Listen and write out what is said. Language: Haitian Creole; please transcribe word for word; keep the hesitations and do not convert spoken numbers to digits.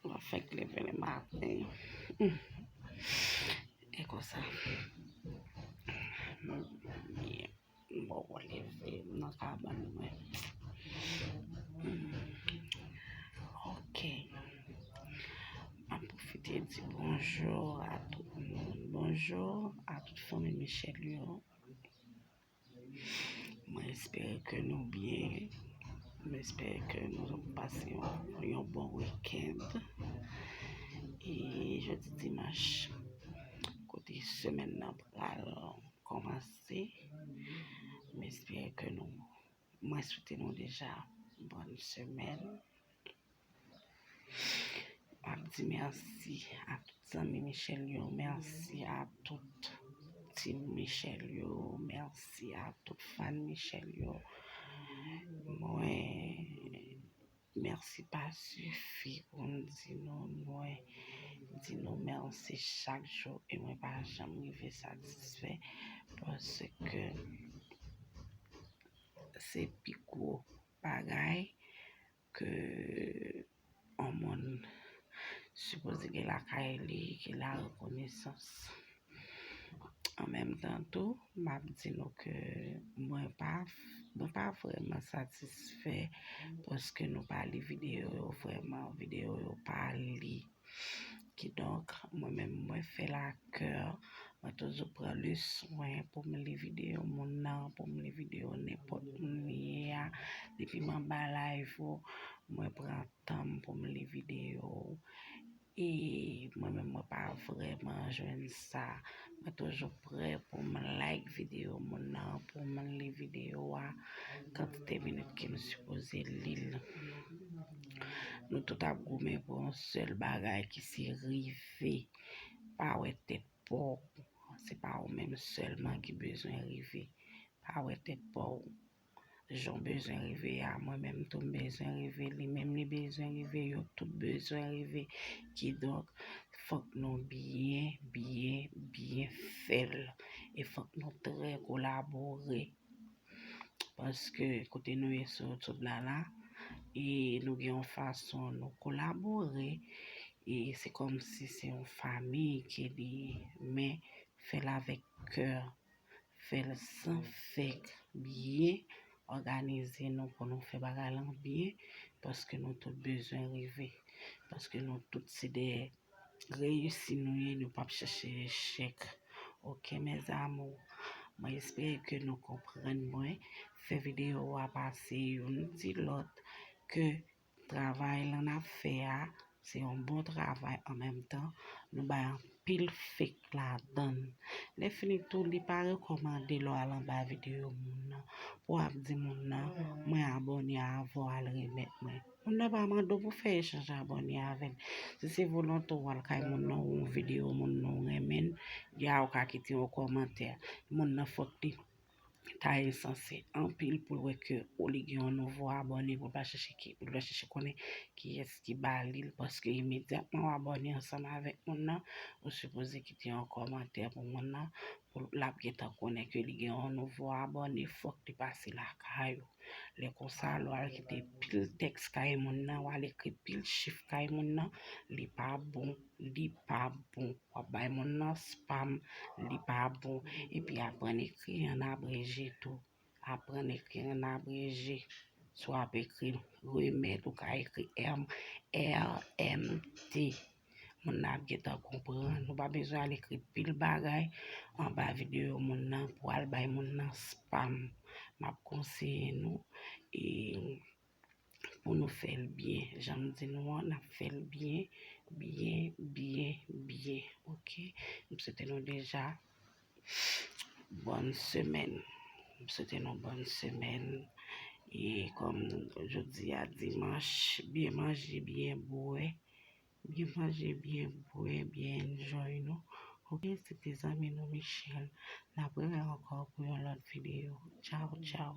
Mwen fèk leve le maten. Hmm. E konsa. Mwen bon leve nan kabann mwen. Hmm. Ok. M ap pwofite di bonjou a tout moun. Bonjou a tout fanmi Michel yo. Mwen espere ke nou byen. Mwen espere ke nou pase yon, yon bon wikenn. E jodi dimanch, kote semèn nan pral kòmanse, mwen espere ke nou, mwen swete nou deja bòn semèn. M ap di mèsi a tout zanmi Michel yo, mèsi a tout team Michel yo, mèsi a tout fan Michel yo. Mwen, mèsi pa sifi pou m di nou, mwen di nou mèsi chak jou e mwen pa janm rive satisfè paske se pi gwo bagay ke yon moun sipoze gen lakay li, ki la rekonesans. An menm tan tou, m ap di nou ke mwen pa, mwen pa vrèman satisfè paske nou pa li videyo yo vrèman, videyo yo pa li. Kidonk, mwen menm, mwen fè l a kè, mwen toujou pran le swen pou m li videyo moun nan, pou m li videyo nenpòt moun li ye a. Depi m anba live ou, mwen pran tan m pou m li videyo ou. E mwen menm, mwen pa vrèman jwenn sa. Mwen toujou prè pou m like videyo moun nan, pou m li videyo a, kantite minit ke m sipoze li l. Nou tout ap goumen pou yon sèl bagay ki se rive. Pa wè tèt pa w. Se pa ou menm sèlman ki bezwen rive. Pa wè tèt pa w. Jan w bezwen rive a, mwen menm tou m bezwen rive, li menm li bezwen rive, yo tout bezwen rive. Kidonk, fòk nou byen, byen, byen fè l. E fòk nou trè kolabore. Paske kote nou ye sou YouTube la la, e nou gen yon fason nou kolabore, e se kòmsi se yon fanmi ke li ye, men fè l avèk kè, fè l san fèk, byen òganize nou pou nou fè bagay lan byen, paske nou tout bezwen rive, paske nou tout se de reyisi nou ye, nou p ap chèche echèk. Ok, mes amours, mwen espere ke nou konprann mwen. Fè videyo a pase youn di lòt ke travay lan n ap fè a, se yon bon travay an menm tan. Nou bay anpil fake ladan l. Lè fini tou, li pa rekòmande lè w al anba videyo moun nan pou w ap di moun nan, mwen abòne avan w al remèt mwen. Moun nan pa mande w pou fè echanj abòne avè l. Si se volonte w al kay moun nan, ou yon videyo moun nan ou renmen l, ya ou ka kite yon kòmantè. Moun nan fòk li ta ensanse anpil pou l wè ke ou li gen yon nouvo abòne, pou l pa chèche ki, pou l pa chèche konnen kiyès ki ba li l, paske imedyatman w abòne ansanm avèk moun nan, ou sipoze kite yon kòmantè pou moun nan, pou l ap gentan konnen ke li gen yon nouvo abòne, fòk li pase lakay ou. Lè konsa, lè w al kite pil tèks kay moun nan, w al ekri pil chif kay moun nan, li pa bon, li pa bon. W ap bay moun nan spam, li pa bon. Epi aprann ekri an abreje tou. Aprann ekri an abreje. Si w ap ekri remèt, ou ka ekri M, R M T. Moun nan ap gentan konprann. Nou pa bezwen al ekri pil bagay anba videyo moun nan pou al bay moun nan spam. M ap konseye nou e pou nou fè l byen. Jan m di nou an, n ap fè l byen, byen, byen, byen. Ok? M swete nou deja bòn semèn. M swete nou bòn semèn. E kòm jodi a dimanch, byen manje, byen bwè. Byen manje, byen bwè, byen enjoy nou. Ok, se te zanmi nou Michel. N ap rewè ankò pou yon lòt videyo. Tchaw, tchaw.